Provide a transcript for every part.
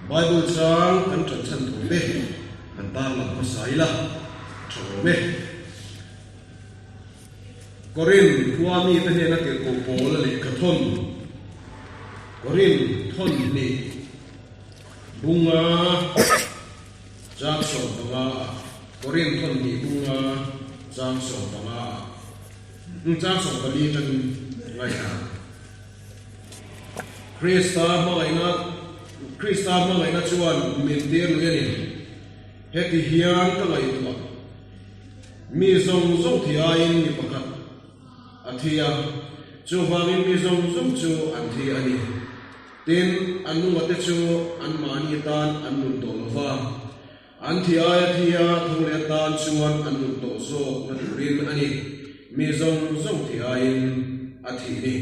Bible chang kan ṭan chhan tur te han tarlang hmasa ila ṭha awm e. Korin khua mite hnena tirhkoh pawl a lehkha thawn, Korin thawn hnih bunga chang 15 ah, Korin thawn hnih bunga chang 15 ah, chang 14 atangin ngaihthla. Krista hmangaihna Krista hmangaihna chuan min tir lui a ni. Heti hian ka ngaihtuah. Mi zawng zawng thi aiin mi pakhat a thi a, chuvangin mi zawng zawng chu an thi a ni. Tin, an nungate chu anmahni tan an nun tawh lo va, an thi aia thi a tho leh atan chuan an nun tawh zawk na turin a ni. Mi zawng zawng thi aiin a thih ni.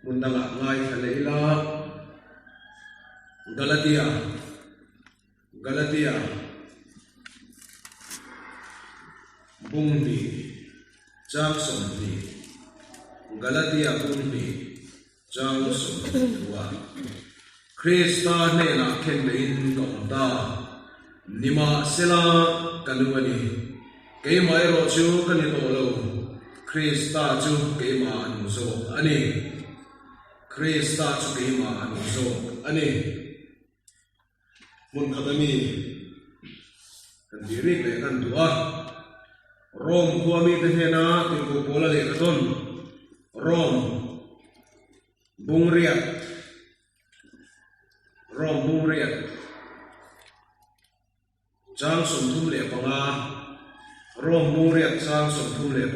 Hmun dangah ngaithla leh ila, Galatia. Galatia bung hnih chang 20 Galatia bung hnih chang 20 thua Krista hnenah khen beihin ka awm ta, nimahsela ka nu a ni, keimah erawh chu ka ni tawh lo, Krista chu keimah a nung zawk a ni, Krista chu keimah a nung zawk a ni. Hmun khat a mi kan tih rik leh kan duh a, Rome khua mite hnena tirhkoh pawl a lehkha tawn, Rome bungriat, Rome bungriat. Chang 35, Rom Muriat chang 35,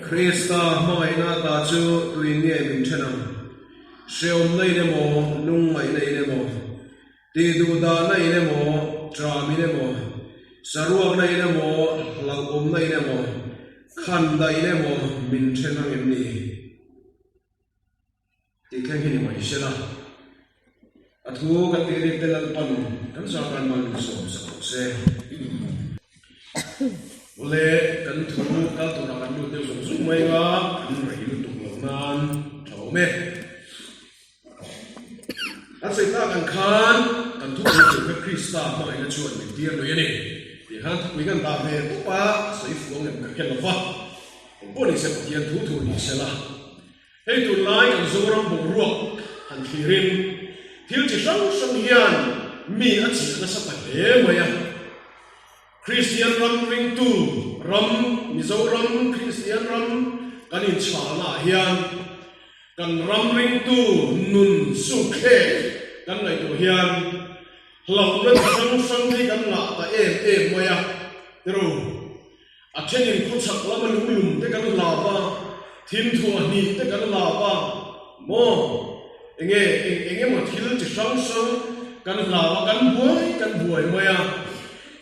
Krista hmangaihna ta chu tuin nge min then ang? Hreawmna in emaw, lungngaihna in emaw, tihduhdahna in emaw, ṭam in emaw, saruakna in emaw, hlauhawmna in emaw, khandah in emaw min then ang em ni? Tih thleng hi ni mai se la, a thu kan tih rik te Lalpan kan zahkan mal min sawm sak rawh se. Awle, kan thu kal turah kan lut deuh zung zung mai anga kan rei lutuk loh nan tha awm e. Kan sawi tak ang khan kan thupui tur kha Krista hmangaihna chuan min tir lui a ni tih khan thupui kan dah ve tawp a, sawi fuh ang em ka hre lo va, engpawh ni se Pathian thu thu ni se la. Hei tunlai kan Zoram boruak han thlirin thil chi hrang hrang hian mi a chhiah nasa ta hle mai a. Kristian ram ringtu ram, Mizoram Kristian ram kan inchhahna ah hian kan ram ringtu nun sukthlek kan ngaihtuah hian hlauhna chi hrang hrang hi kan ngah ta em em mai a, tiro. A thenin khawchhak lama lunglum te kan lap a, thimthuah hnih te kan lap a, maw? Enge, eng eng emaw thil chi hrang hrang kan hlap a, kan buai kan buai mai a.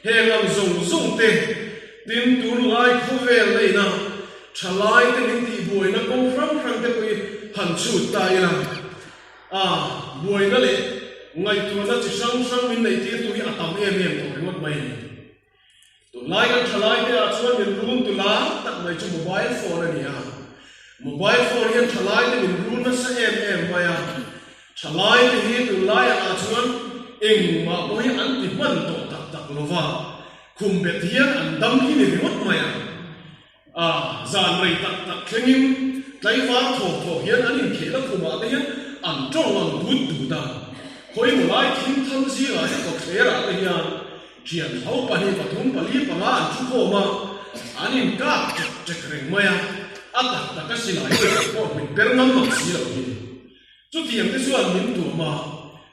Heng ang zawng zawng te, tin tunlai khawvel na ina thalai te min tihbuaina kawng hrang hrang te pawh hi han chhut ta ila, a buaina leh ngaihtuahna chi hrang hrang min neihtirtu hi a tam em em tawh ringawt mai a ni. Tunlai kan thalai te ah chuan min run tu lar tak mai chu mobile phone a ni a. Mobile phone hian thalai te min run nasa em em mai a. Thalai te hi tunlai ah chuan engmah pawh hi an ti hman tawh tak tak lo va, khum bet hian an dam hi ni ringawt mai a. A zan rei tak tak thlengin tlaivar thawk thawk hian an inkhel a khumah te hian an tawng ang dut dut a. Khawi maw lai thim tham zingah te kawtthler ah te hian thian ho pahnih pathum pali panga an thu khawm a, an inkak ṭek ṭek reng mai a, a tak tak a silai pawh pawh min per ngam mang si lo hi. Chutiang te chuan min tuam a,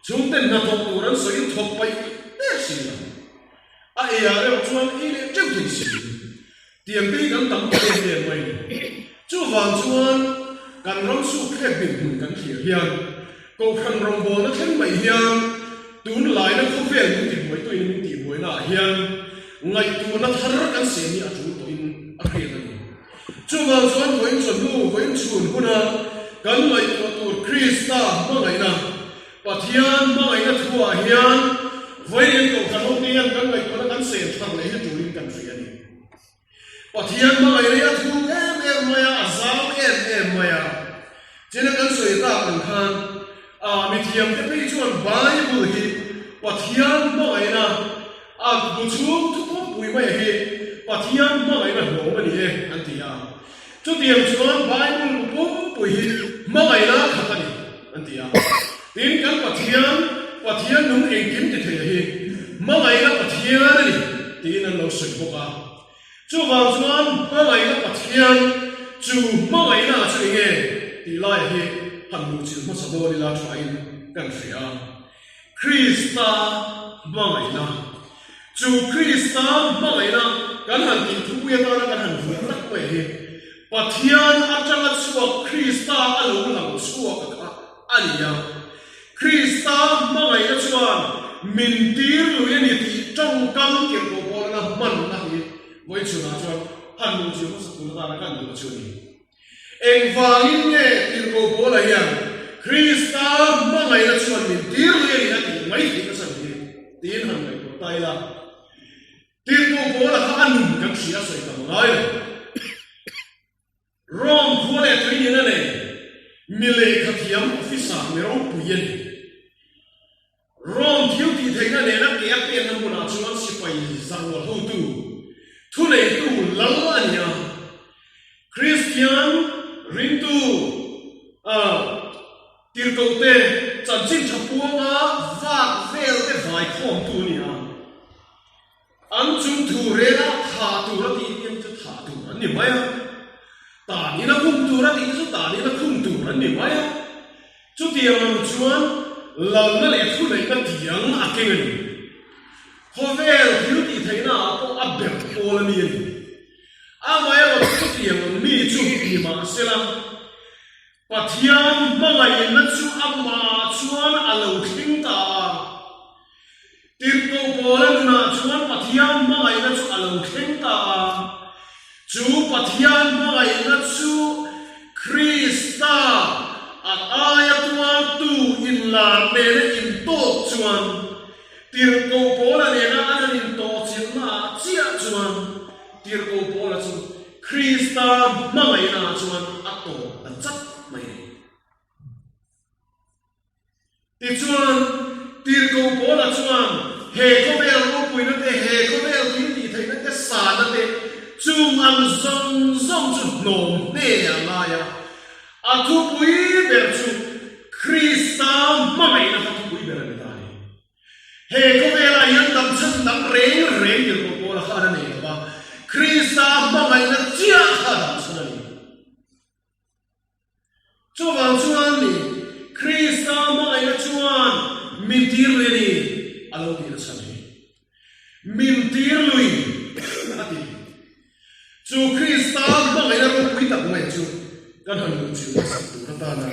chhungten hnathawk tur an sawiin thawk paih der si lo. A eiah reuh chuan ei leh teuh thei si. Tiang te hi kan tam ta em em mai ni. Chuvang chuan kan ram sukthlek dinhmun kan thlir hian Kohhran rawngbawlna thleng mai hian tunlaina khawvel min tibuaituin min tihbuainaah hian ngaihtuahna thar kan siam hi a tul tawhin a hriat a ni. Chuvang chuan vawiin chawhnu, vawiin chhun huna kan ngaihtuah tur Krista hmangaihna, Pathian hmangaihna thuah hian vawiin Kohhran ho te hian kan ngaihtuahna kan sen thar leh hi tulin kan hria a ni. Pathian hmangaihna hi a thuk em em mai a, a zau em em mai a. China kan sawi tak ang khan. A mithiamte phei chuan Bible hi Pathian hmangaihna a bu chhung thu pumpui mai hi Pathian hmangaihna hlawm a ni e an ti a. Chutiang chuan Bible bu pumpui hi hmangaihna khat a ni an ti a. Tin, kan Pathian, Pathian nung engkim ti theia hi hmangaihna Pathian a ni tiin an lo sawi bawk a. Chuvang chuan hmangaihna Pathian chu hmangaihna chu enge tih laia hi han luhchilh hmasa dawn ila thain kan hria. Krista hmangaihna chu Krista hmangaihna kan han tih thupui atana kan han vuah tak mai hi Pathian atanga chhuak Krista a lo lang chhuak a kha a ni a. Krista hmangaihna chuan min tir lui a ni tih tawngkam tirhkoh pawlna hmanna hi vawi chhunah chuan han luhchilh hmasa tur atana kan duh chu a ni. Engvangin nge tirhkoh pawla hian Krista hmangaihna chuan min tir lui a ni a tih mai theih ka chan hi tiin han ngaihtuah ta ila. Tirhkoh pawla kha a nun kan hria sawi tam a ngai lo. Rome khua leh tui nihna nei mi lehkha thiam officer mi ropui a ni. Rome thil tih theihna nena ke a penna hmunah chuan sipai zarual hotu, thuneitu lal a ni a. Kristian ringtu tirhkohte chanchin tha puanga vak velte vaikhawmtu a ni a. An chung thu rela thah tur a tih hian chu thah tur an ni mai a, tan ina khung tur a tih te chu tan ina khung tur an ni mai a. Chutiang ang chuan lalna leh thuneihna tiang a keng a ni. Khawvel thil tih theihna ah pawh a ber pawl a mi a ni. Amaherawh chutiang ang mi chu ni mahsela, Pathian hmangaihna chu amah chuan a lo thleng ta a. Tirhkoh Paula nunah chuan Pathian hmangaihna chu a lo thleng ta a. Chu Pathian hmangaihna chu Krista a aia tuartu inlar nena intawk chuan Tirhkoh Paula nena an han intawhchilhnaah chiah chuan Tirhkoh Paula chu Krista hmangaihnaah chuan a tawp ta chat mai a ni. Tichuan, Tirhkoh Paula chuan he khawvel ropuina te, he khawvel thil tih theihna te, sana te, chung ang zawng zawng chu hnawm hne a ngai a. A thupui ber chu Krista hmangaihna kha thupui ber a ni ta a ni. He khawvelah hian damchhan dang reng reng tirhkoh Paula khan a nei lo va, Krista hmangaihna chiah kha a damchhan a ni. Chuvang chuan ni, Krista hmangaihna chuan min tir lui a ni, a lo tih nachhan hi. Min tir lui a ti. Chu Krista hmangaihna ropui tak mai chu kan han luhchilh hmasak tur atana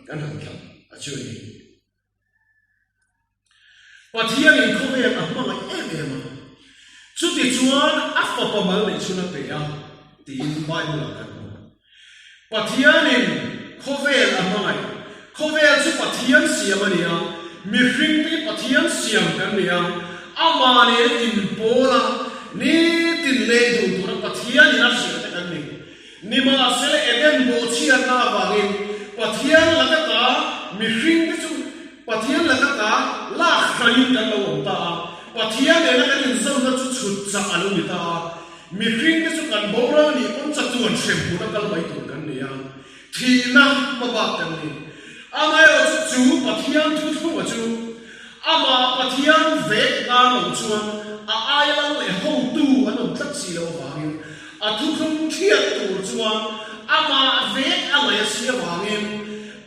kan han thlang a chu a ni. Pathianin khawvel a hmangaih em em a, chutichuan a fapa mal neih chhun a pe a tiin Bible-ah kan hmu. Pathianin khawvel a hmangaih. Khawvel chu Pathian siam a ni a, mihringte hi Pathian siam kan ni a, amah nena inpawl a, nitin leng dun tura Pathianin a hriat te kan ni. Nimahsela Eden bawhchhiatna avangin Pathian laka ta mihringte chu Pathian laka ta lak hrangin kan lo awm ta a, Pathian nena kan inzawmna chu chhut chah a lo ni ta a, mihringte chu kan boral nih pawn chatuan hrem hmuna kal mai tur kan ni a, thihna hmabak kan ni. Amaherawhchu chu Pathian thuthlunga chu Amah Pathian vek ngar lo chuan a aia lal leh hotu an awm tlat si loh avangin a thuthlung thiat tur chuan amah vek a ngaih a si avangin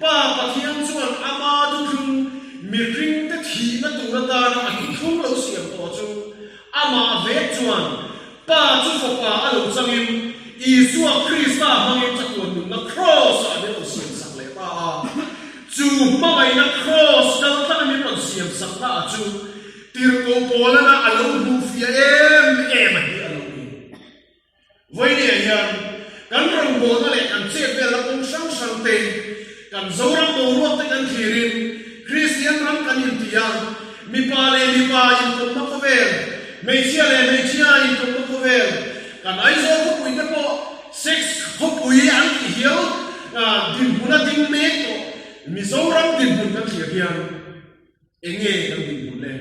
Pa Pathian chuan ama thuthlung mihringte thihna tur atana a thuthlung lo siam tawh chu amah vek chuan Pa chu Fapa a lo changin Isua Krista hmangin chatuan nunna Kraws-ah min rawn siamsak leh ta a. Chu hmangaihna Kraws kal tlanga min rawn siamsakna ah chu Tirhkoh Paulana a lo hmuhfiah em em a hi a lo ni. Vawinia hian kan rawngbawlna leh kan chetvelna kawng hrang hrang te, kan Zoram boruak te kan thlirin Kristian ram kan inti a, mipa leh mipa inkawpna khawvel, hmeichhia leh hmeichhia inkawpna khawvel, kan Aizawl khawpui te pawh sex khawpui an tih hial dinhmun a ding mek tawh. Mizoram dinhmun kan thlir hian eng nge kan dinhmun le?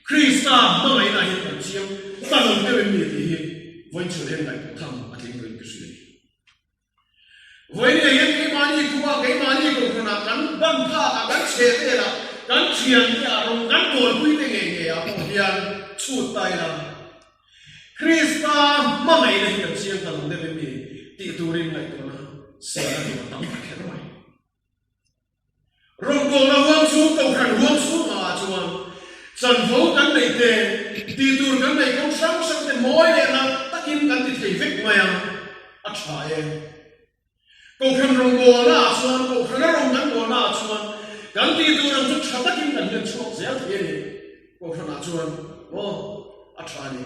Krista hmangaihna hian kan chiang ta lo deuh em ni tih hi vawiin chhun hian ngaihtuah tham a tling tawhin ka hria a ni. Vawiin ah hian keimahni khua, keimahni kohhranah kan ban phakah, kan chhe velah, kan thiante ah rawng kan bualpui te ngei ngei ah pawh hian chhut ta ila Krista hmangaihna hi kan chiang ta lo deuh em ni tih turin ngaihtuahna sel a tur a tam ta kher mai. Rawngbawlna huang chhung, kohhran huang chhungah ah chuan chanvo kan neih te, tih tur kan neih kawng hrang hrang te mawi leh nalh takin kan ti thei vek mai a, a tha e. Kohhran rawngbawlna ah chuan, kohhrana rawng kan bawlna ah chuan kan tih tur ang chu tha takin kan hian chhuak zel thei a ni. Kohhran ah chuan maw a tha a ni.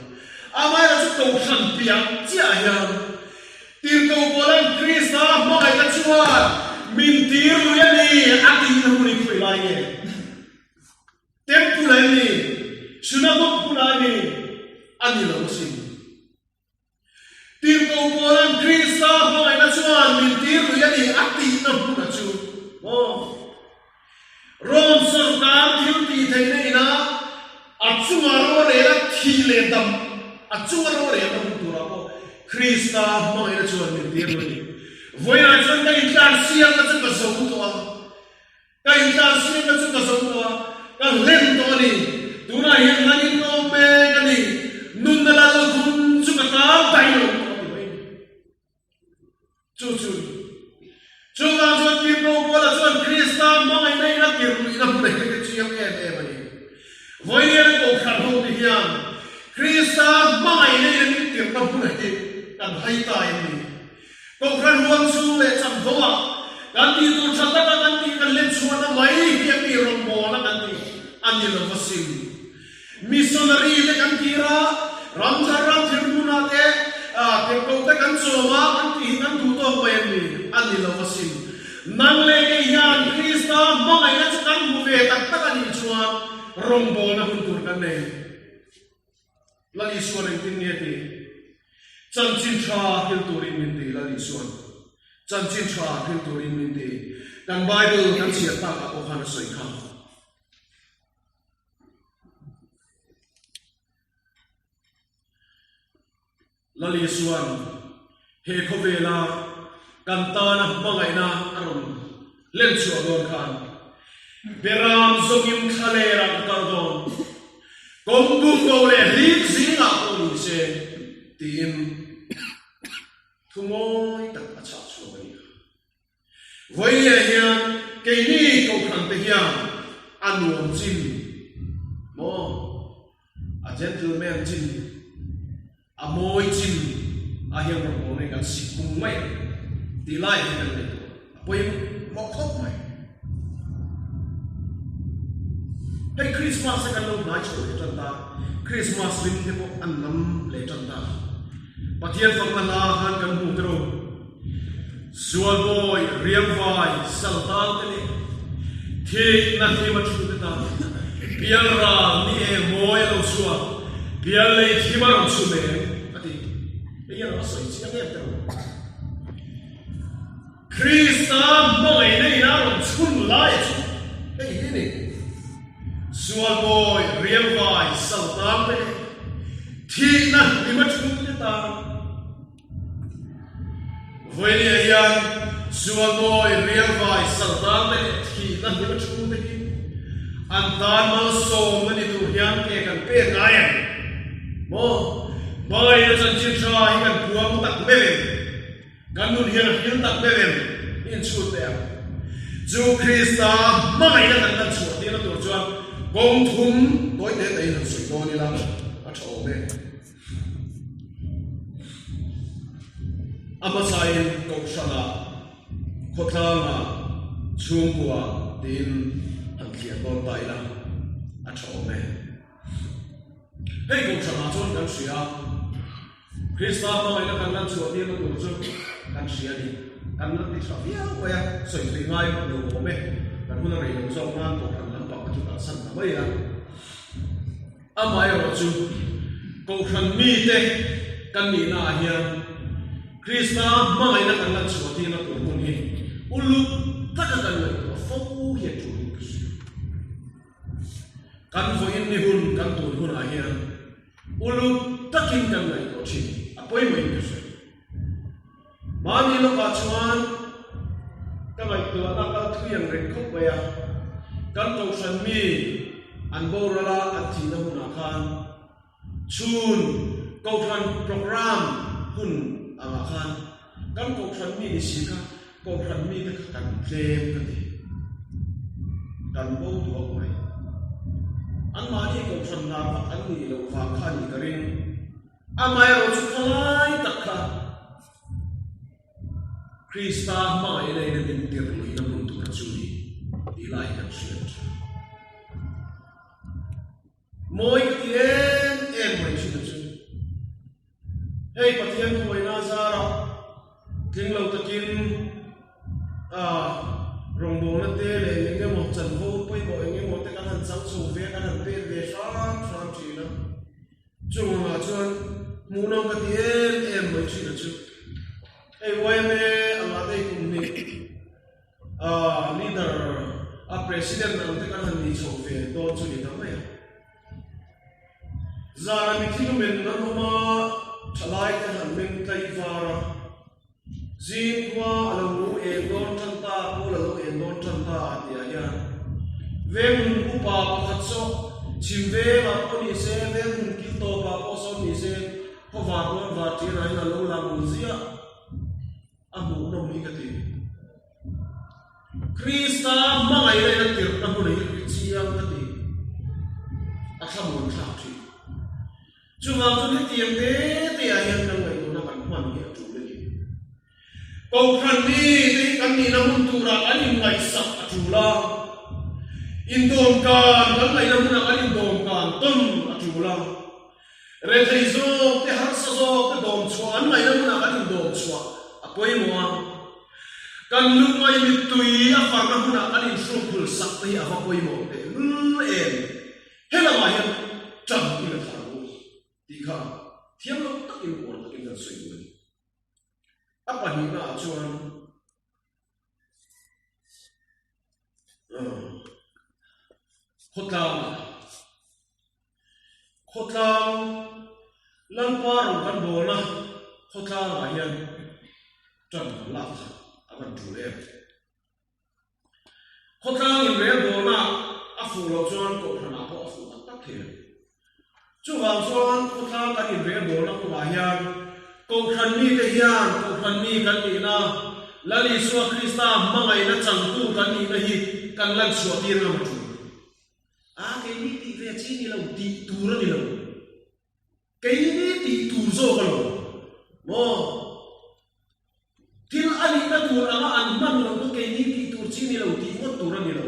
Amaherawhchu kohhran piah chiah hian Tirhkoh Paula'n Krista hmangaihna chuan min tir lui a ni a tihna hun hi khawi lai nge? Temple ah em ni? Synagogue hmunah em ni? A ni lo asin. Tirhkoh Paula'n Krista hmangaihna chuan min tir lui a ni a tihna hmunah chu maw? Rome sorkar thil tih theihna ina a chunga rorel a thih leh dam, a chunga rorel a hun turah pawh Krista hmangaihna chuan min tir lui a ni. Vawiinah chuan ka intlar siamna chu ka zo tawh a. Ka intlansiamna chu ka zo tawh a, ka hlen tawh a ni. Tunah hian hlangin ka awm mek a ni. Nunna lalkhum chu ka tan daih lo tawh a ti mai a ni. Chu chu a ni. Chuvang chuan Tirhkoh Paula chuan Krista hmangaihna in a tirhluihna hmun a hre chiang em em a ni. Vawiin a kohhran ho te hian Krista hmangaihna in a min tirhna hmun a hi kan hai ta em ni? Kohhran huang chhung leh chanvo-ah kan tih tur tha taka kan tih kan let chhuahna mai hi a mi rawngbawlna kan tih a ni lo va sim. Missionary te kan tir a, ram thar ram thil hmunah te tirhkoh te kan chawm a, kan tih hi kan duh tawk mai a ni a ni lo va sim. Nang leh kei hian Krista hmangaihna chu kan hmu ve tak tak a nih chuan rawngbawlna hun tur kan nei. Lal Isuan engtin nge ti? Chanchin tha thil turin min ti Lal Isuan. Chanchin tha thil turin min ti. Kan Bible kan chhiar takah pawh khan a sawi kha. Lal Isuan he khawvela kan tana hmangaihna a rawn len chhuah dawn khan Beram zawngin thlalerah ka kal dawn, kawng bumbo leh hlim zingah pawh ni se tiin thu mawi tak a chhah chhuak a ni kha. Vawinia hian keini kohhran te hian a nuam chin maw, a gentleman chin, a mawi chin ah hian rawn awm in kan sik bung mai ang tih lai hi kan ngaihtuah a pawimawh khawp mai. Hei Christmas te kan lo hnai chho leh tan ta, Christmas rim te pawh an lam leh tan ta. Pathian fakna hla khan kan hmu te ro. Zualbawi, riangvai, saltang te leh thikna hlima thu te tan bial ral ni eng mawi a lo chhuak, bial lei thim a rawn chhun eng a ti. Hei hian a sawi chiang em te ro. Krista hmangaihna in a rawn chhun lai chu hei hi ni. Zualbawi, riangvai, saltang te leh thikna hlima thu te tan. Vawinia hian Zualbawi, Rialvai, Saltang te leh thihna hlim a thu te hi an tan malsawmna ni tur hian ke kan pek ngai em? Maw? Hmangaihna chanchin tha hi kan puang tak meuh em? Kan nun hian a hil tak meuh em? I inchhut teh ang. Chu Krista hmangaihna kan lan chhuah tirna tur chuan kawng thum tawi te te in han sawi dawn ila a tha awm e. A hmasain Kohhranah, khawtlangah, chhungkuah tiin han thliar dawn ta ila a tha awm e. Hei Kohhranah chuan kan hria a, Krista hmangaihna kan lan chhuah tirna tur chu kan hria a ni. Kan la ti tha viau mai a, sawi thui ngai lo awm e. Kan hun a rei lo zawk nan Kohhran lampang kha chu kalsan ta mai ila. Amaherawhchu, Kohhran mite kan nihnaah hian Krista hmangaihna kan lan chhuah tirna tur hun hi uluk taka kan ngaihtuah a. fo hi a ṭulin ka hria. Kan vawiin ni hun kan tun hunah hian uluk takin kan ngaihtuah ṭhin a pawimawhin ka hria. Mahni lawkah chuan ka ngaihtuahna kal thui ang reng khawp mai a, kan kohhran mi an boral a an thihna hunah khan Chhun Kohhran Programme hun angah khan kan Kohhran mi ni si kha Kohhran mite kha kan tlem ka ti. Kan bo duak mai. Anmahni Kohhran lar vak an nih loh vang kha a nih ka ring. Amaherawh chu khalai tak kha Krista hmangaihna in a min tirh luihna hmun tur chu ni tih lai hi kan hriat thin. Mawi ka ti em em mai thin a chu. Hei Pathian khawngaihna zarah tling lo takin rawngbawlna te leh eng eng emaw chanvo pawimawh eng emaw te kan han chang chho ve a, kan han pek ve hram hram thin a. Chung angah chuan hmuhnawm ka ti em em mai thin a chu. Hei yma angah te kum hnih. A leader, a president ang te kan han nih chhoh ve dawn chu ni ta mai a. Zana mithi lumen an awm a, thalai te han meng tlai var a. Zing khua a lo en dawn tan ta, kawl a lo en dawn tan ta tih ah hian veng hmun upa pakhat saw chhim vengah pawh ni se, veng hmun kil tawpah pawh sawn ni se, khaw var dawn var ṭianah hian a lo lang ziah. A hmuhnawm hi ka ti. Krista hmangaihna in a tirhna hmun hi ri chiang ka ti. A thlamuan thlak thin. Chuvang chuan hetiang te te ah hian kan ngaihtuahna kan hman hi a tul a ni. Kohhran mi te hi kan nihna hmun turah kan inngaihsak a tul a. Indawmkan kan ngaihna hmunah kan indawmkan tawn a tul a. Rethei zawk te, harsa zawk te dawm chhuah an ngaihna hmunah kan indawm chhuah a pawimawh a. Kan lungngai mittui a farna hmunah kan inhrukphul sak te hi a va pawimawh tehlul em? He lamah hian ṭan i la thar ang u tih kha thiam lo takin uar takin kan sawi duh a ni. A pahnihnaah chuan khawtlangah Khawtlang Lalpa rawn kan bawl a, khawtlangah hian ṭan kan lak kha a van ṭul em? Khawtlang inrel bawlna a fuh loh chuan kohhranah pawh a fuh tak tak thei lo. Chuvang chuan khawtlang kan inrel bawlna kawngah hian kohhran mite hian kohhran mi kan nihna, Lal Isua Krista hmangaihna changtu kan nihna hi kan lanchhuah tir ngam a ṭul. A, keini tih ve chi ni lo, tih tur a ni lo. Keini tih tur zawk a lo maw? Thil a nihna tur anga an hman loh chu keini tih tur chi ni lo tih ngawt tur a ni lo.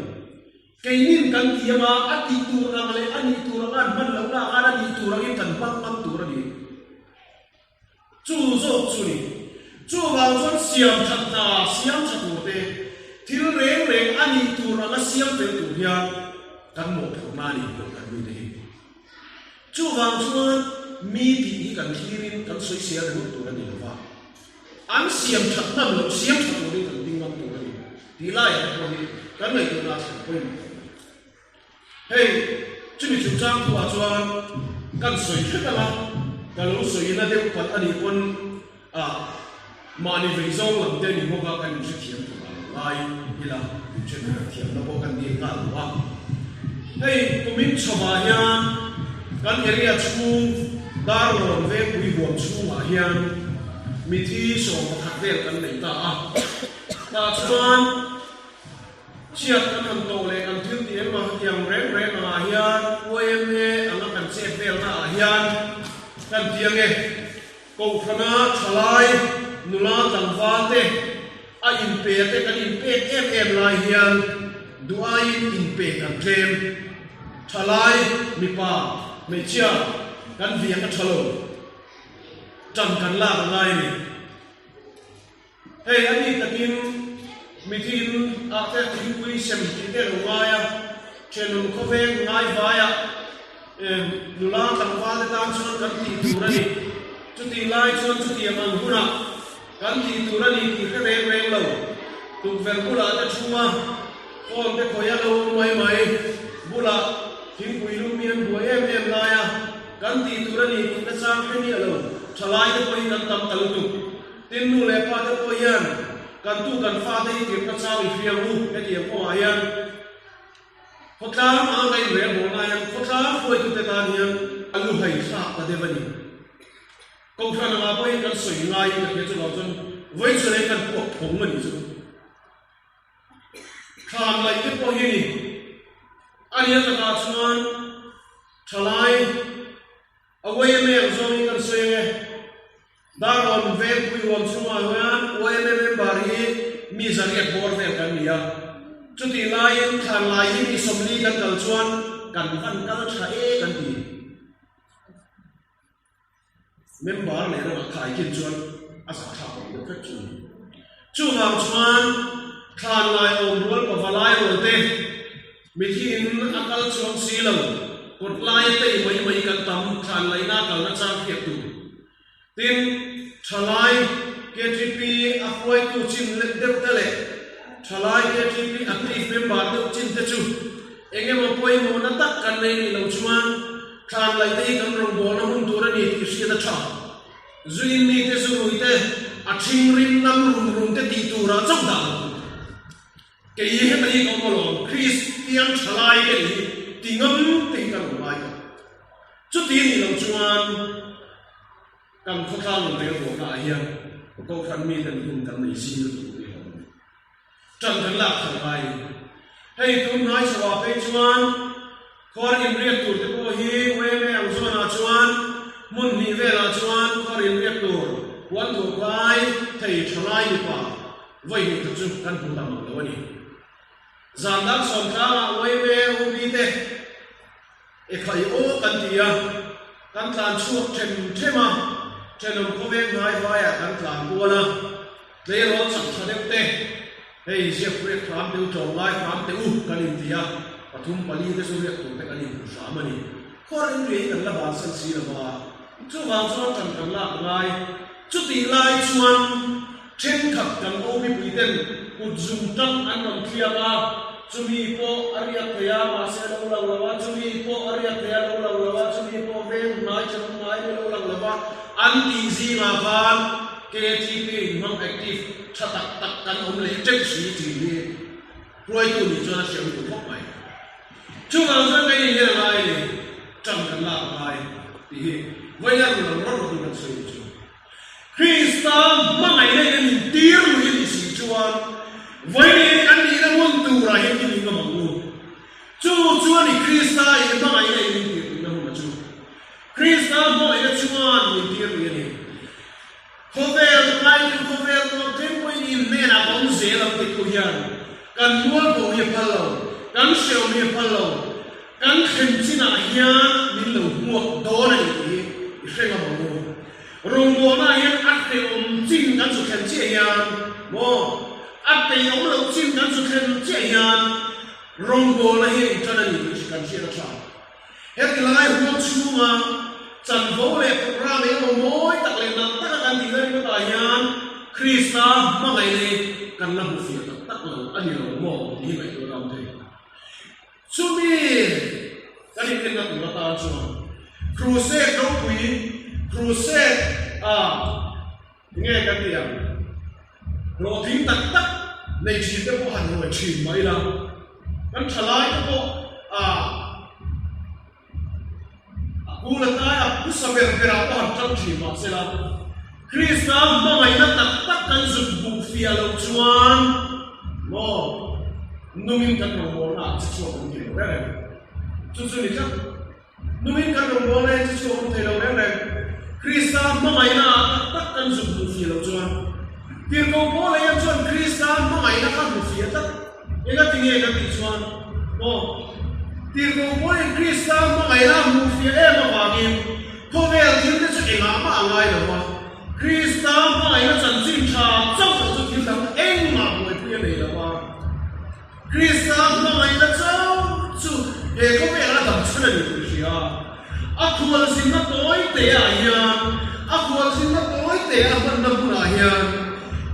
Keinin kan ti anga a tih tur ang leh a nih tur anga an hman lohna ah khan a nih tur angin kan hmang ngam tur a ni. Chu zawk chu ni. Chuvang chuan siam that hna siam tha tur te, thil reng reng a nih tur anga siam fel tur hian kan mawhphurhna a nih pawh kan mite hi. Chuvang chuan mi tih hi kan thlirin kan sawisel ringawt tur a ni lo va, an siam that hman loh siam tha turin kan ding ngam tur a ni tih laiah te pawh hi kan ngaihtuahna a thlen pawimawh khawp mai. Hei, chumi chungchang thuah chuan kan sawi hret ang a, ka lo sawina deuh palh a nih pawn ah mahni vei zawng lam te ni bawk a kan inhrethiam tur a lo ngai ila inhrethiam thiamna pawh kan dil nghal duh a. Hei, kumin chhovah hian kan area chhung Darlawn Vengpui huam chhungah hian mithi 11 vel kan nei ta a, tah chuan, Chhiat kan han tawh leh kan thil tih engmah hetiang reng reng angah hian yma anga kan chet velna ah hian kan ti ange. Kohhrana thalai nula tlangval te a inpe te kan inpek em em lai hian duh aiin inpe kan tlem. Thalai mipa hmeichhia kan viak a tha lo. Tan kan lak a ngai a ni. Hei a ni takin mithin ah te thingpui sem tih te lo ngai a, thenawm khawveng ngai vai ah nula tlangval te tan chuan kan tih tur a ni. Chutih lai chuan chutiang ang hunah kan tih tur a ni tih hre reng reng lo. Tukverh bulah te thu a. Phone te khawih a lo awm mai mai. Bulah thingpui lum hi an buai em em lai a, kan tih tur a ni tih nachang hre miah lo. Thalai te pawh hi kan tam ta lutuk. Tin nu leh pa te pawh hian kan tu kan fate hi tirh nachang i hria ang u hetiang kawngah hian khawtlang anga ka inrel bawk lai hian khawtlang hruaitute tan hian a lu hai thlak ta deuh a ni. Kohhran angah pawh hian kan sawi ngaiin ka hria chuvang chuan vawi chu reng kan puak phawng a nih chu. Thlan laih te pawh hi a ni. A nia takah chuan thalai a yma ang zawngin kan sawi ang e. Darlawn vengpui huam chhungah hian yma member hi mi zariat bawr vel kan ni a. Chutih laiin thlan lai hi mi 40 kan kal chuan kan van kal tha e kan ti. Member leh ramah khai khin chuan a zahthlak awm deuh vek chu a ni. Chuvang chuan thlan lai awm rual pava lai rual te, mithi in a kal chuang si lo, kawt lai a tei mai mai kan tam thlan laihna kalna chang hriat tur. Tin, thalai KTP a hruaitu chin deuh te leh thalai KTP active member deuh chin te chu eng emaw pawimawhna tak kan nei nih loh chuan Thlan laih te hi kan rawngbawlna hun tur a ni tih hriat a tha. Zuin mite zu rui te, a ṭhing rim nam rum rum te tih turah chauh dah lo tur. Kei hi heta hi ka awm alawm, Kristian ṭhalai ka nih hi ti ngam te hi kan awm ngai tawh. Chuti nih loh chuan kan khawtlang rawn rel bawlna ah hian Kohhran miten hun kan nei zing lutuk rih lo a ni. Ṭan kan lak khalh ngai. Hei tun hnai chhoah phei chuan khuar inriak tur te pawh hi yma ang zawnah chuan hmun hnih velah chuan khuar inriak tur puan thuah kai thei ṭha lai mipa vawi hnih khat chu kan hmu tam ang lo a ni. Zan dang sawmtlangah yma UB te E khai aw kan ti a, kan tlan chhuak them them a, thenawm khawveng hnai vaiah kan tlan kual a, tleirawl chak tha deuh te, hei ziak riak hram te u, tlawmngai hram te u kan inti a, pathum pali te chu riak tur te kan inhmu hram a ni. Khuar inri hi kan la bansan si lo va, chuvang chuan ṭan kan lak ngai. Chutih lai chuan thenkhat kan OB puiten kut zum tang an rawn thliak a, chumi pawh a riak thei a, mahse a lo lang lo a, chumi pawh a riak thei a, lo lang lo a, chumi pawh veng hnai thenawm ngai a lo lang lo va, an tih zingah khan KTP inhmang active tha tak tak kan awm leh teuh si tih hi hruaitu nih chuan a hriam duh khawp mai. Chuvang chuan kei ni hian a ngai a ni, ṭan kan lak a ngai tih hi vawiin a lo rawt rawtin kan sawi chu. Krista hmangaihna in a min tir lui a nih si chuan vawiin kan nihna hmun turah hian i ning ngam ang u. Chu chu a ni Krista in hmangaihna in min tir luihna hmun a chu. Krista hmangaihna chuan min tir lui a ni. Khawvel tunlai chu khawvel tawp thleng pawhin in hnenah ka awm zel ang ti tu hian kan mual pawh hi a phal lo, kan hreawm hi a phal lo, kan thlen chinah hian min lo hmuak dawn a ni tih hi i hre ngam ang u. Rawngbawlnaah hian a hreawm chin kan zu thlen chiah hian maw, a teiawm loh chin kan zu thlen chiah hian rawngbawlna hi a intan a ni tih kan hriat a tha. Heti lai huang chhunga chanvo leh programme eng emaw mawi tak leh nalh taka kan tihna ringawtah hian Krista hmangaihna hi kan la hmu fiah tak tak lo a ni lo maw tih hi ngaihtuah a awm thei. Chumi kan inenna tur atan chuan Crusade ropui, Crusade a enge kan tih ang, hlawhtling tak tak nei thin te pawh han ruai thin mai la. Kan thalai te pawh a a kul a tlai a phusa ber berah pawh han tang thin mah se la, Krista hmangaihna tak tak kan zut hmuh fiah loh chuan maw nungin kan rawngbawlna ah che chhuak awm thei lo reng reng. Chu chu ni tlat. Numin kan rawngbawlna hi chu chhuak awm thei lo reng reng. Krista hmangaihna ah tak tak kan zuk hmuh fih loh chuan Tirhkoh Paula hian chuan Krista hmangaihna kha hmu fih a tlat. Engati nge kan tih chuan maw? Tirhkoh Paulin Krista hmangaihna a hmuh fih em avangin khawvel thil te chu engah mah a ngai lo va, Krista hmangaihna chanchin tha chauh loh chu thil dang engmah buaipui a nei lo va. Krista hmangaihna chauh chu he khawvela dam chhan a ni tih i hria. A khualzinna tawi teah hian, a khualzinna tawi te a hmanna hmunah hian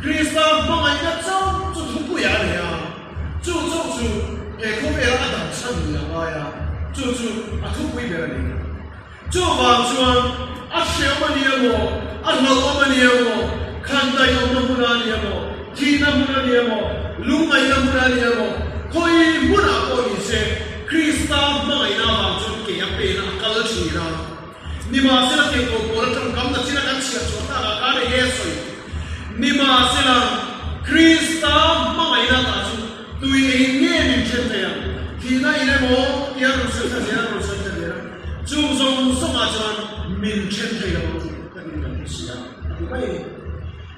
Krista hmangaihna chauh chu thupuiah a nei a, chu chauh chu. he khawvela a dam chhan ni a ngai a, chu chu a thupui ber a ni. Chuvang chuan a hreawm a ni emaw, a hlauhawm a ni emaw, khandaih awmna hmun a ni emaw, thihna hmun a ni emaw, lungngaihna hmun a ni emaw, khawi hmunah pawh ni se, Krista hmangaihna avang chuan ke a pena a kal thin a. Nimahsela tirhkoh pawl atang kam na chin a kan chhiar chhuah takah khan eng nge a sawi? Nimahsela Krista hmangaihna tah chu tui eng nge min then thei ang? Thihna in emaw tia rawn sawi thla zel a, rawn sawi thla zel a. Chung zawng zawngah chuan min then thei lo ang tih ka rin kan hre si a, a ti mai a ni.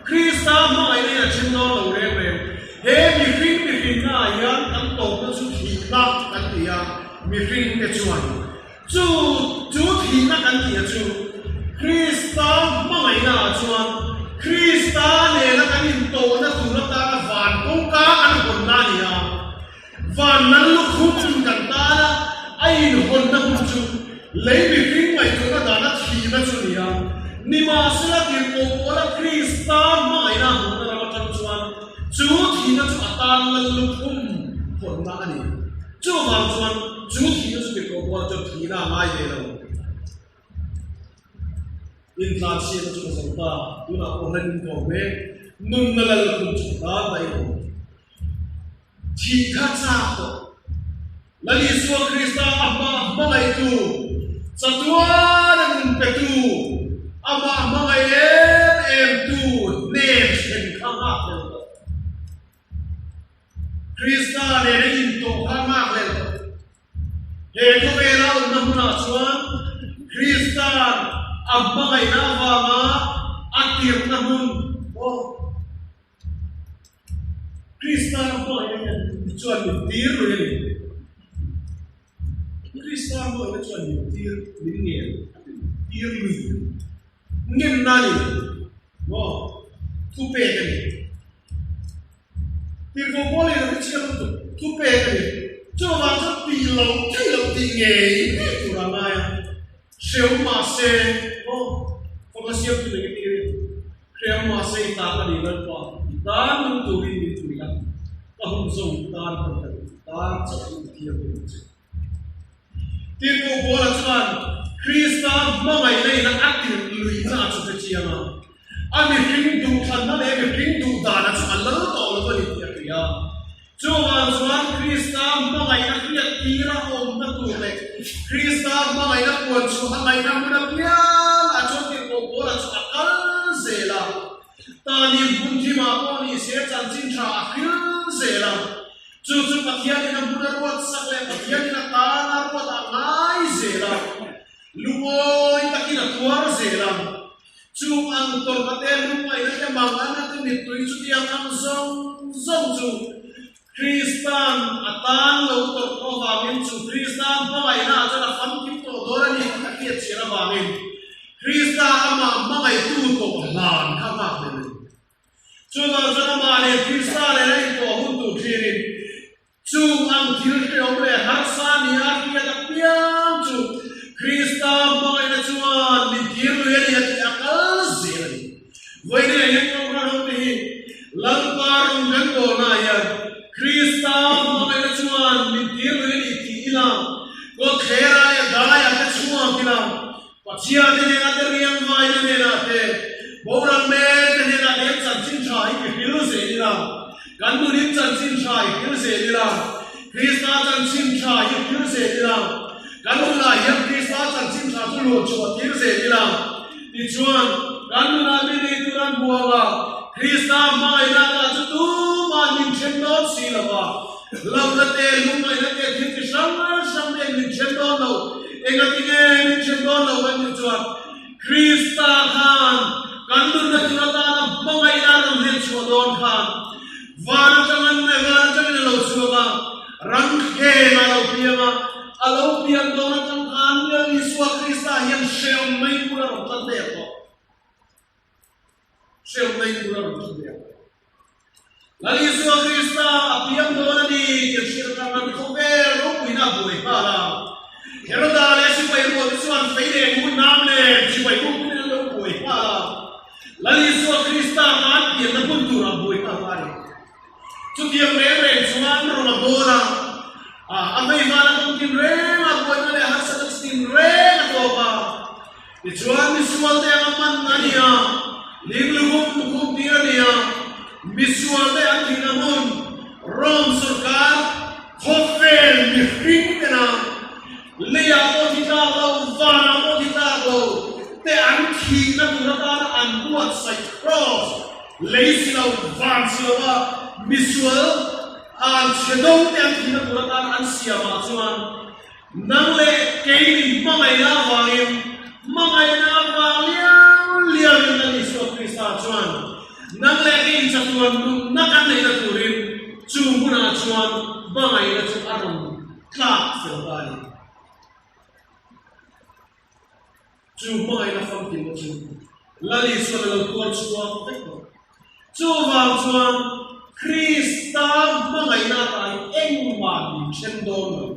Krista hmangaihna in a then dawn lo reng reng. He mihring mihrinnaah hian kan tawpna chu thihna kan ti a, mihringte chuan Chu chu thihna kan tih a chu Krista hmangaihna ah chuan Krista nena kan intawhna tur atana van kawngka an hawnna a ni a. Van lal lukhum kan tana a inhawnna hun chu lei mihring ngaihtuahna dana thihna chu a ni a. Nimahsela tirhkoh pawla Krista hmangaihna a hmuhna ram atang chuan chu thihna chu a tan lal lukhum hawnna a ni. Chuvang chuan chu thihna chu tirhkoh bual chuan thihna a ngai ve lo. Intlansiakna chu ka zo ta, tunah pawh hlan in ka awm e, nunna lal kum chu ka tan daih lo. Thih kha chak tawh. Lal Isua Krista a hma hmangaihtu, chatuana nun petu, amah hmangaih em em tu hnen thlen kha nghak hlel tawh. Krista nena intawh kha nghak leh tawh. He khawvela awmna hmunah chuan Krista'n a hmangaihna avanga a tirhna hmun pawh Krista hmangaihna hian chuan min tir lui a ni. Krista hmangaihna chuan min tir, min ngen a ti, tir lui a ni. Ngenna a ni lo maw? Thupek a ni. Tirhkoh Paul in a hre chhiar lutuk, thupek a ni. Chuvang chuan tih loh theih loh tih ngei ngei tur a ngai a. Hreawm mahse maw? Fawkna siamtu eng nge tir i? Hreawm mahse i tan a ni Lalpa, i tan nung turin min pui a, ka hun zawng i tan ka ni lo, i tan chauh in Pathian ka duh che. Tirhkoh Paula chuan Krista hmangaihna ina a tirh luihna a chu hre chiang a, a mihring duhthlanna leh mihring duhdana chu a lal tawh lo a ni tih a hria. Chuvang chuan Krista hmangaihna hriat tira awmna tur leh Krista hmangaihna puan chhuah a ngaihna hmun apiangah chuan Tirhkoh Paula chu a kal zel a. Tanim hmun thimah pawh ni se chanchin tha a hril zel a. Chu chu Pathianin a hmun a ruat sak leh Pathianin a tan a ruat a ngai zel a, lungawi takin a tuar zel a. Chung ang tawrhna te, lungngaihna te, manganna te, mittui chutiang ang zawng zawng chu Kristan a tan lo tawrh tawh avangin chu Krista hmangaihna ah chuan a famkim tawh dawn a ni tih a hriat chian avangin Krista amah hmangaihtu tawh hlan kha nghak leh mai. Chuvang chuan amah leh Krista nen a intawh hun tur thirin chung ang thil hrehawm leh harsa ni a hriat apiang chu Krista hmangaihna chuan min tir lui a ni a tih a kal zel a ni. Vawiin hian Kohhran hote hi Lalpa rawng kan bawlnaah hian Krista hmangaihna chuan min tir lui a ni tih ila kawtthlerah leh daiah te chhuak ila Pathiante hnenah te, riangvaite hnenah te, boral mekte hnenah te hian chanchin tha hi i hril zel ila, kan nunin chanchin tha i hril zel ila, Krista chanchin tha hi hril zel ila, kan nunah hian Krista chanchin tha chu luan chhuah tir zel ila, tichuan kan nunah mi nei tur an hmu ang a, Krista hmangaihna tah chu tumah min then dawn si lo va. Hlauhna te, lungngaihna te, thil chi hrang hrang te min then dawn lo. Engati nge min then dawn lo kan tih chuan Krista khan kan nunna tur atana hmangaihna a rawn hlen chhuah dawn khan van atangin van atangin a lo chhuak a, ram thleng a lo piang a, a lo pian dawn atang khan Lal Isua Krista hian hrehawm mai bul a rawn tan der tawh. Hrehawm mai bul a rawn tan der tawh. Lal Isua Krista a piang dawn a ni tih an hriat atang an khawvel ropuina a buai nghal a. Heroda leh sipai rualte chuan fei leh ngun nam nen sipai bukpin an lo buai nghal a. Lal Isua Krista tan pianna hmun tur a buai nghal ta a ni. Chutiang reng reng chuan rawn a bawl a. A hmeihmana kawng tinreng a, buaina leh harsatna chi tinreng a tawp a. Tichuan misualte anga man a ni a, lingluhum tukhum tir a ni a, misualte an thihna hmun Rome sorkar khawvel mihring tena leiah pawh thi tlak lo, vanah pawh thi tlak lo te an thihna tur atana an buatsaih cross lei si lo, van si lo a misual an chhe dawng te an thihna tur atana an siamah chuan Nang leh kei min hmangaihna avangin, hmangaihna avang liau liauin Lal Isua Krista chuan nang leh kei inchatuan nunna kan neihna turin chu hmunah chuan hmangaihna chu a rawn tlak fel ta a ni. Chu hmangaihna famkimna chu Lal Isuan a lo tuar chhuak vek tawh. Chuvang chuan Krista hmangaihna atah hi engmah min then dawn lo.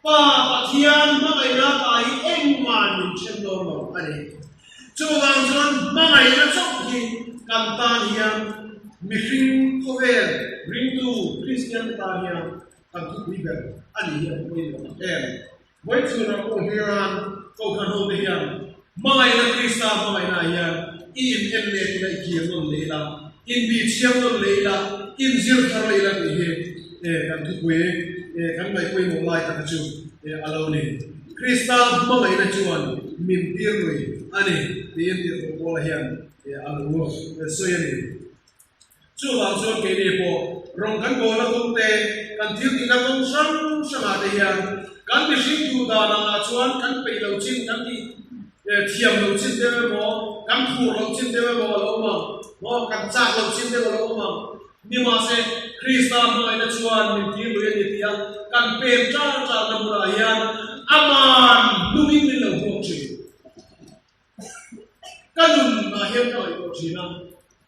Pa Pathian hmangaihna atah hi engmah min then dawn lo a ni. Chuvang chuan hmangaihna chauh hi kan tan hian mihring khawvel ringtu Kristian te tan hian kan thupui ber a ni hi a pawimawh tak em. Vawichhunah pawh hian Kohhran hote hian hmangaihna Krista hmangaihna ah hian i in en leh ila, i kir nawn leh ila, in bih chhiang nawn leh ila, in zir thar leh ila tih hi kan thupui kan ngaih pawimawh lai taka chu a lo ni. Krista hmangaihna chuan min tir lui a ni tiin Tirhkoh Paula hian a lo sawi a ni. Chuvang chuan keini pawh rawng kan bawlna kawng te, kan thil tihna kawng hrang hrangah te hian kan mihring duh dan angah chuan kan peih lo chin, kan tih thiam lo chin deuh emaw, kan phur lo chin deuh emaw a lo awm ang, maw kan chak lo chin deuh a lo awm ang. Nimahse, Krista hmangaihna chuan min tir lui a ni tih a kan pen ṭar ṭarna hmunah hian aman hnungin min lo huak ṭhin. Ka nunah hian ka ngaihtuah thin a,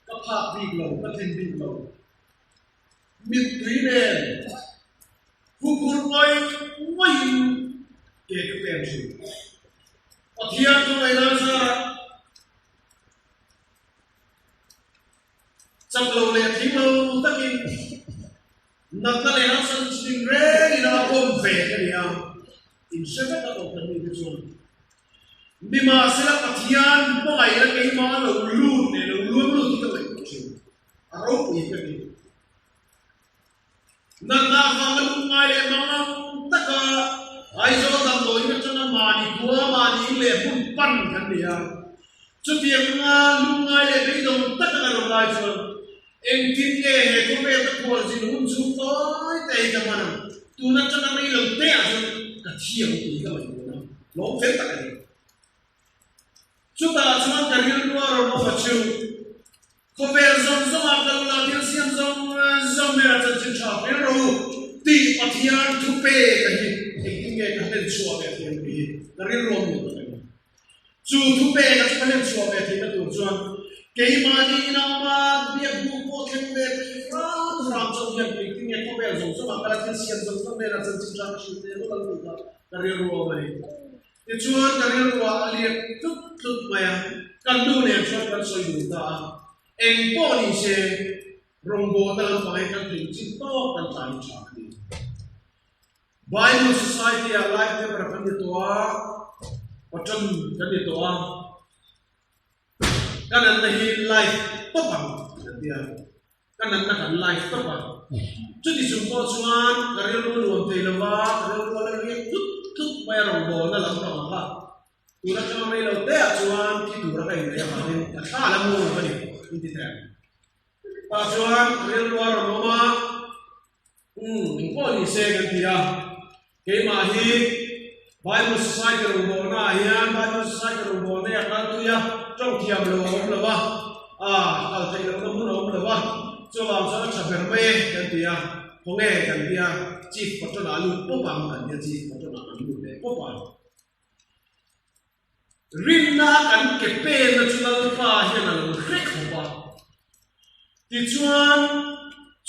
ka phak bik lo, ka tlin bik lo. Mittui nen huphur ngawi ngawiin ke ka pen thin. Pathian ka ngaihna zarah chak lo leh thing lo takin natna leh harsatna chi tinrengin a awm ve ka ni a, inhre vek a tawp mi te chuan. Nimahsela Pathian hmangaihna keimah lo lut leh lo luang lut hi ka ngaihtuah thin, a ropui ka ti. Natna avanga lungngai leh mangang taka Aizawl damdawiin atanga mahni khua, mahni in leh hmun pan kan ni a. Chutianga lungngai leh beidawng taka kan awm lai chuan engtin nge he khawvel ka khualzin hun chhung tawi te hi ka hman ang? Tun atanga rei lo te ah chuan ka thi ang tih hi ka ngaihtuah a, lawm fel tak a ni. Chutah chuan ka rilru a rawn awm a chu. Khawvel zawng zawngah kal ula thil siam zawng zawng hnenah chanchin tha fel rawh u tih Pathian thu pek a hi engtin nge ka hlen chhuah ve theih ang tih hi ka rilru a mu tak a ni. Chu thu pek a chu ka hlen chhuah ve theihna tur chuan keimahni inawma biak buk pawh thleng ve thei hram hram chauh hian engtin nge khawvel zawng zawngah kala thil siam zawng zawng hnenah chanchin tha ka hrilh ve ngawt ang tih kha ka rilru a awm a ni. Tichuan ka rilruah a liak tlut tlut mai a, kan nu nen chuan kan sawi dun ta a, eng pawh ni se rawngbawlna lampang hi kan theih chin tawk kan tlai tha a ni. Bible Society ah life member kan ni tawh a, patron kan ni tawh a, ka nanna hi life tawp ang kan ti a. Ka natna kan live tawp a, chuti chung pawh chuan ka rilru nuam thei lo va, ka rilru a la riak tlut tlut mai a rawngbawlna lam pang kha. Tun atanga rei lo te ah chuan thi tura ka inneih avangin ka thla la mu a ni in ti thei ang. Tah chuan ka rilru a rawn awm a, umm engpawh ni se kan ti a, Keimah hi Bible Society rawngbawlna ah hian Bible Society rawngbawlna hi a kal tui a, tawng thiam lo a awm lo a, ah kal theih lohna hmun a awm lo a, chuvang chuan a tha ber mai e kan ti a, khawnge kan ti a, Chief Patron ah a lut pawp ang kan ti a, Chief Patron ah kan lut leh pawp a. Rinna a kan ke penna chu Lalpa hian a lo hre khawp a. Tichuan,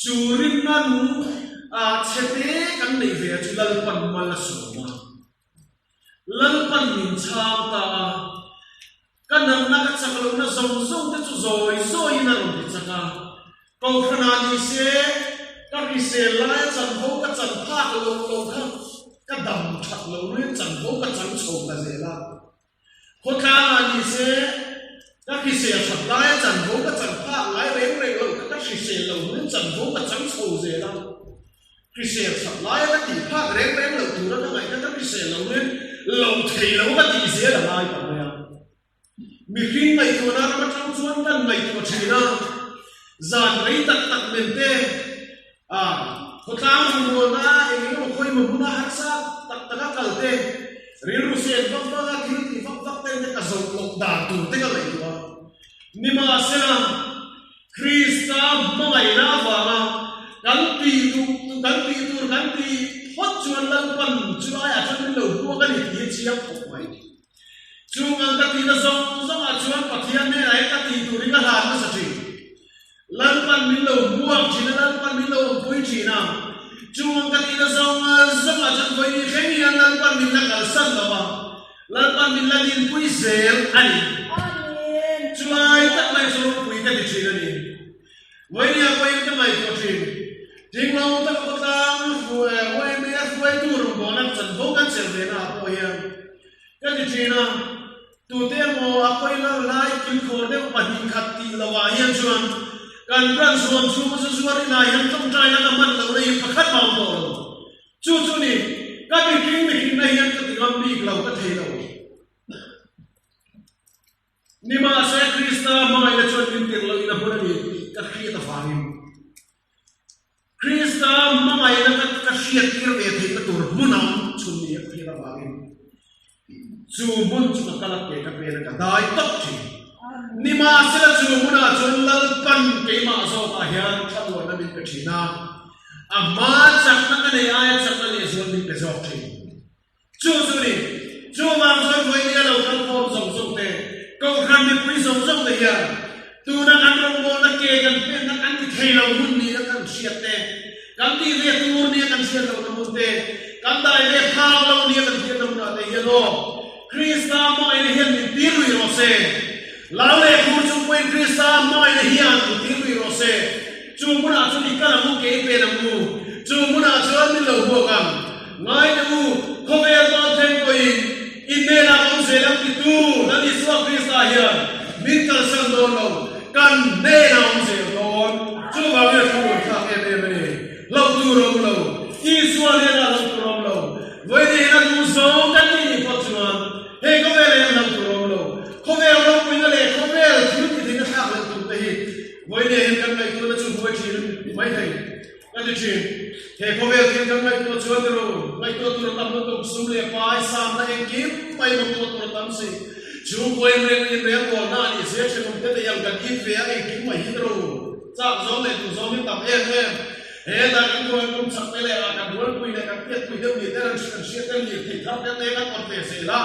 chu rinna nung ah chhete kan neih ve chu Lalpan mal a sawm a. Lalpan min chhang ta a. Ka natna ka chak lohna zawng zawng te chu zawi zawiin a rawn ti chak a. Kohhranah ni se. Ka hrisel laia chanvo ka chan phak loh loh kha ka dam that lo ruin chanvo ka chang chho ta zel a. Khawtlangah ni se, ka hrisel that laia chanvo ka chan phak ngai reng reng loh kha ka hrisel lo ruin chanvo ka chang chho zel a. Hrisel that laia ka tih phak reng reng loh tura ka ngaih kha ka hrisel lo ruin lo thei lo ka tih zel a ngai ta mai a. Mihring ngaihtuahna ram atang chuan kan ngaihtuah thin a, zan rei tak tak men te, a khawtlang rawngbawlna eng eng emaw khawi emaw hmuna harsa tak taka kal te, rilru sen vak vak a thil tih vak vak ten te ka zawh loh dan tur te ka ngaihtuah a. Nimahsela, Krista hmangaihna avanga kan tih duh kan tih tur kan tih phawt chuan Lalpan chulaiah chuan min lo hmuak a ni tih hi chiang khawp mai. Chung ang ka tihna zawng zawngah chuan Pathian hnenah hian ka tih turin ka hlan hmasa thin. Lalpan min lo hmuak thin a, Lalpan min lo awmpui thin a. Chung ang ka tihna zawng zawngah chuan vawiin thleng hian Lalpan min la kalsan lo a, Lalpan min la dinpui zel a ni. Chulai tak mai chu ropui ka ti thin a ni. Vawinia pawhin ka ngaihtuah thin. Tinglo taka khawtlang YMA hruaitu rawngbawlna chanvo kan chelh ve naah pawh hian ka ti thin a, tute emaw a pawi lo lai kilkhawr deuh 2 khat tih lohah hian chuan kan branch huam chhunga zu zuar inah hian tawngtaina ka hman lohna hi pakhat mah awm tawh lo. Chu chu ni, ka mihring mihrinna hian ka ti ngam bik lo, ka thei lo. Nimahse, Krista hmangaihna chuan min tirh lohin a hmun a ni tih ka hriat avangin Krista hmangaihna ka ka hriattir ve theihna tur hmun a awm chhun ni a ka hriat avangin chu hmun chu ka kal a ke ka pen a ka dai tawp thin. Nimahsela chu hmunah chuan Lalpan keimah zawkah hian thlamuanna min pe thin a, a hma chakna ka nei aia chakna lehzual min pe zawk thin. Chu chu ni, chuvang chuan vawinia lo kal khawm zawng zawng te, Kohhran mipui zawng zawng te hian tuna kan rawngbawlna ke kan penna kan ti thei lo hun nia kan hriat te, kan tih ve tur nia kan hriat lohna hmun te, kan dai ve phak lo nia kan hriat na hunah te hian aw, Krista hmangaihna hian min tir lui rawh se. Lau leh khur chung pawhin Krista hmangaihna hian min tir lui rawh se. Chu hmunah chuan i kal ang u, kei pen ang u. Chu hmunah chuan min lo huak ang. Ngai teh u, khawvel dawn thleng pawhin i hnenah ka awm zel ang titu Lal Isua Krista hian min kalsan dawn lo, kan hnenah awm zel dawn. Chuvangin a thlamuan thlak em em a ni. Hlauh tur a awm lo. Isua hnenah hlauh tur a awm lo. Vawiin hian a duh zawng kan tih nih pawh chuan hei khawvel hian hlauh tur a awm lo. Khawvel ropuina leh khawvel thil tithei thlak leh tur te hi vawiin hian kan ngaihtuahna chu buai thin mai thei. Ka ti thin. He khawvel thil kan ngaihtuah chuan ni ro, ngaihtuah tur a tam lutuk, sum leh pai, sanna engkim mai mawtuah tur a tam si. Chhungkua inreng inrelbawlna a nih zel thenawm te nei ang kan it ve a engkim mai hi ni ro. Chak zawng leh duh zawng hi tam em em. Hetah kan rual tum chak te leh ah kan rualpui leh kan piatpui deuh ni te ran kan hriat te lir theih thar te te kan awt ve zel a,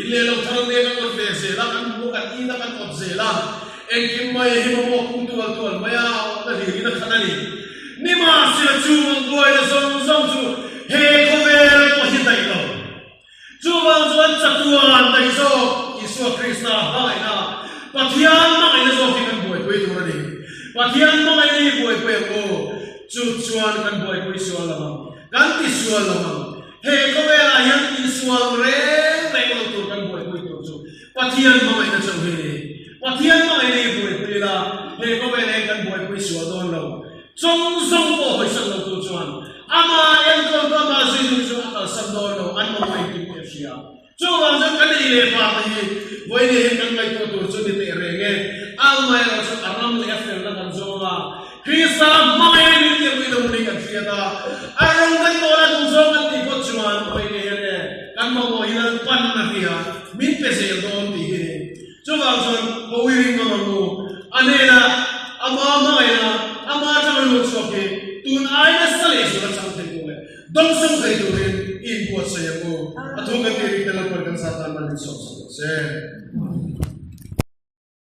in leh lo thar te kan awt ve zel a, kan hmu kan it a kan awt zel a. Engkim mai hi mamawh pung tual tual mai a, awmna hlirin a khat a ni. Nimahsela chu ang buaina zawng zawng chu he khawvel pawh hi daih lo. Chuvang chuan chatuan daih zawk Isua Krista hmangaihna, Pathian hmangaihna zawk hi kan buaipui tur a ni. Pathian hmangaihna hi buaipui ang u. Chu chuan kan buaipui sual lo ang, kan ti sual lo ang. He khawvelah hian tihsual reng reng lo tur kan buaipui tur chu Pathian hmangaihna chauh hi a ni. Pathian hmangaihna hi buaipui ila, he khawvel hian kan buaipui sual dawn lo. Chawng zawng pawh hawisan lo tu chuan amah enkawl tu amah zui tu chu a kalsan dawn lo, an mamawh engkim pawh a hria. Chuvang chuan kan ei leh vang te hi vawiin hian kan ngaihtuah tur chu ni teh reng e. Amaherawh chu a ram leh a felna kan zawng a, Krista hmangaihna min tirh lui lo ni kan hriat a, a rawng kan tawl a duh zawng kan tih phawt chuan vawiin hian e kan mamawh hi Lalpan a hria. Min pe zel dawn tih hi ni. Chuvang chuan Hawi ring ang u. A hnenah ama hmangaihna, ama atanga lut chhuak hi tun ai nasa leh zual a chang thei tur leh dawngsawng thei turin i inbuatsaih ang u. A thu kan tih rik te Lalpan kan zat tan man min sawm sak rawh se.